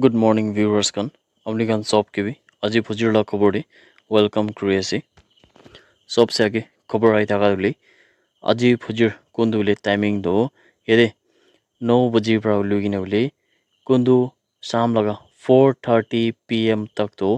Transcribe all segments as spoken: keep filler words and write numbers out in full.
Good morning, viewers khan. Apni khan sob ke bi aji phujir la khobor de welcome kuri ase. Sob se age khobor ahi thaka hoile, aji phujir kuntu hoile timing to yate no baji pra lui kena hoile kuntu sham laga four thirty P M tak to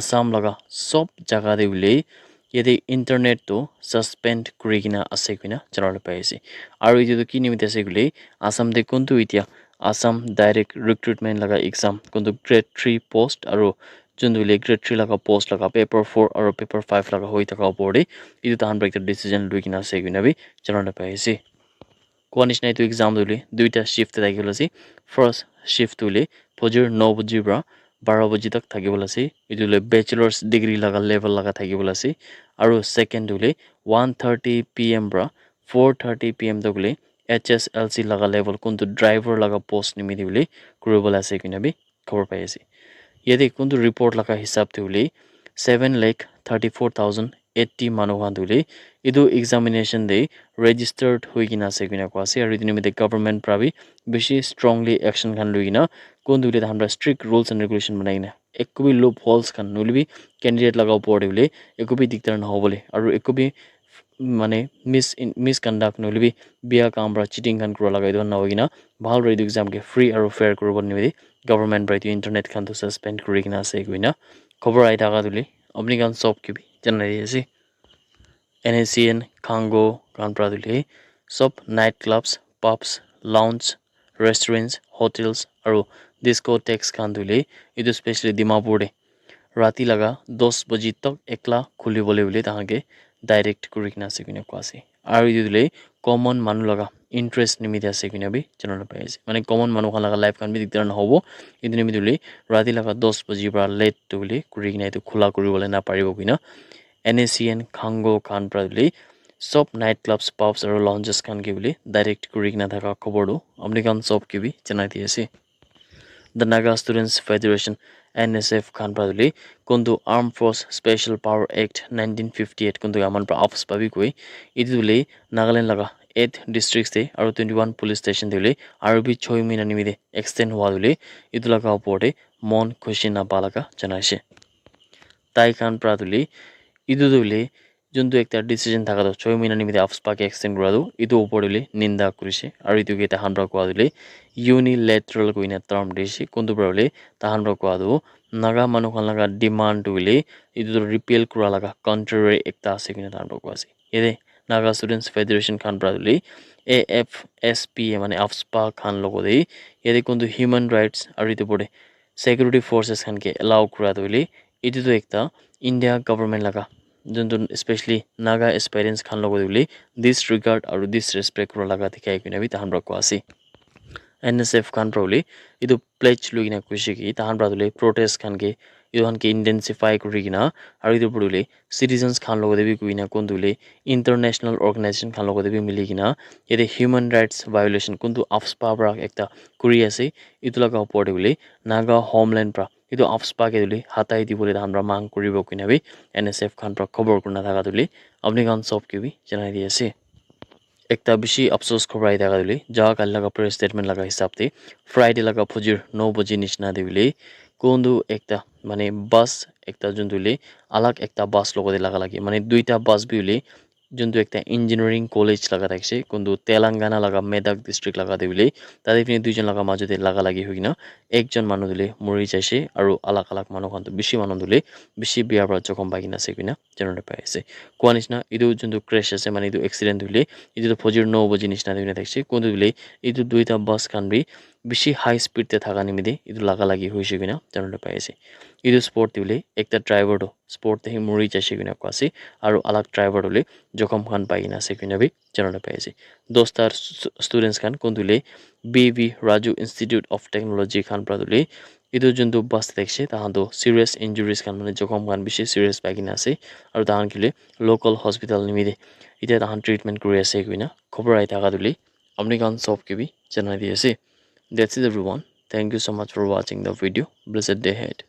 Assam laga sob jaga te hoile yate internet to suspend kuri kena ase koina jana le pai ase. Aru etu tu ki nimite ase koile, Assam te kuntu etia Assam direct recruitment laga exam, kuntu grade three post aru juntu hoile grade three laga post laga paper four aru paper five laga hoi thaka opor te etu tahan para ekta decision lui kena ase koina bi jana le pai ase. Koa nishina etu exam tu hoile duita shift te thaki bole ase. First shift tu hoile phujir no baji pra baro baji tak thaki bole ase. Etu hoile bachelor's degree laga level laga thaki bole ase. Aru second tu hoile one thirty P M pra four thirty P M tak hoile H S L C laga level kuntu driver laga post nimite hoile kuri bole ase koina bi khobor pai ase. Yate kuntu report laga hisab te hoile seven lakh thirty four thousand eighty manu khan tu hoile etu examination te registered hoi kena ase koina koa ase. Aru etu nimite government pra bi bishi strongly action khan lui kena kuntu hoile tahan pra strict rules and regulation banai kena eku bi loopholes khan nohoile bi candidate laga opor te hoile eku bi diktar nahobo le aru eku bi mane mis misconduct nohoile bi bia kam pra cheating khan kura laga etu khan nahoi kena bhal para etu exam ke free aru fair kuri bole nimite government para etu internet khan tu suspend kuri kena ase koina khobor ahi thaka tu hoile apni khan sob ke bi janai di ase. N S C N Khango khan para tu hoile sob night clubs, pubs, lounge, restaurants, hotels aru discotheques khan tu hoile etu specially Dimapur te rati laga dos baji tak ekla khuli bole hoile tahan ke direct kuri kena ase koina koa ase. Aru etu tu hoile common manu laga interest nimite ase koina bi jana le pai ase. Mane common manu khan laga life khan bi diktar nahobo. Etu nimite hoile rati laga dos baji pra late tu hoile kuri kena etu khula kuri bole na paribo koina N S C N Khango khan pra hoile sob night clubs, pubs aru lounges khan ke hoile direct kuri kena thaka khobor tu apni khan sob ke bi janai di ase. The Naga Students Federation, N S F khan pra hoile kuntu Armed Force Special Power Act nineteen fifty eight kuntu aman pra afs pabi koi. Etu hoile Nagaland laga eight districts te aru twenty one police station te hoile aru bi choi mahina nimite extend hua hoile etu laga opor te mon khushi napa laga janai ase. Tai khan pra tu hoile etu tu hoile juntu ekta decision thaka tu choi mahina nimite afs pa ke extend kura tu etu opor te hoile ninda kurise aru etu ke tahan pra koa tu hoile unilateral koina term dise kuntu pra hoile tahan pra koa tu Naga manu khan laga demand tu hoile etu tu repeal kura laga contrary ekta ase koina tahan pra koa ase. Yate Naga Students Federation khan pra tu hoile A F S P mane afs pa khan logo te yate kuntu human rights aru etu opor te security forces khan ke allow kura tu hoile etu tu ekta India government laga juntu especially Naga aspirants khan logo te hoile disregard aru disrespect kura laga dikhai koina bi tahan pra koa ase. N S F khan pra hoile etu pledge lui kena koise ki tahan pra hoile protest khan ke etu khan ke intensify kuri kena aru etu opor hoile citizens khan logo te bi koi kena kuntu hoile international organization khan logo te bi mili kena yate human rights violation kuntu afs pa pra ekta kuri ase etu laga opor te hoile Naga homeland pra etu afs pa ke hoile hatai di bole tahan pra mang kuri bo koina bi N S F khan pra khobor kurina thaka tu hoile apni khan sob ke bi janai di ase. Ekta bishi afsos khobor ahi thaka tu hoile jaga kali laga press statement laga hisab te Friday laga phujir no baji nishina te hoile kuntu ekta mane bus ekta juntu hoile alag ekta bus logo te laga lagi mane duita bus bi hoile juntu ekta engineering college laga thakise kuntu Telangana laga Medak district laga te hoile tate fini duijon laga majo te laga lagi hoi kena ekjon manu tu hoile muri jaise aru alag alag manu khan tu bishi manu tu hoile bishi bia pra jokhom pai kena ase koina jana le pai ase. Koa nishina etu juntu crash ase mane etu accident hoile etu tu phujir no baji nishina te hoina thakise kuntu hoile etu duita bus khan bi bishi high speed te thaka nimite etu laga lagi hoise koina jana le pai ase. Etu spot te hoile ekta driver tu spot te hi muri jaise koina koa ase aru alag driver tu hoile jokhom khan pai kena ase koina bi jana le pai ase. Dosta students khan kuntu hoile B V Raju Institute of Technology khan pra tu hoile etu juntu bus te thakise tahan tu serious injuries khan mane jokhom khan bishi serious pai kena ase aru tahan ke hoile local hospital nimite etia tahan treatment kuri ase koina khobor ahi thaka tu hoile apni khan sob ke bi janai di ase. That's it everyone. Thank you so much for watching the video. Blessed day ahead.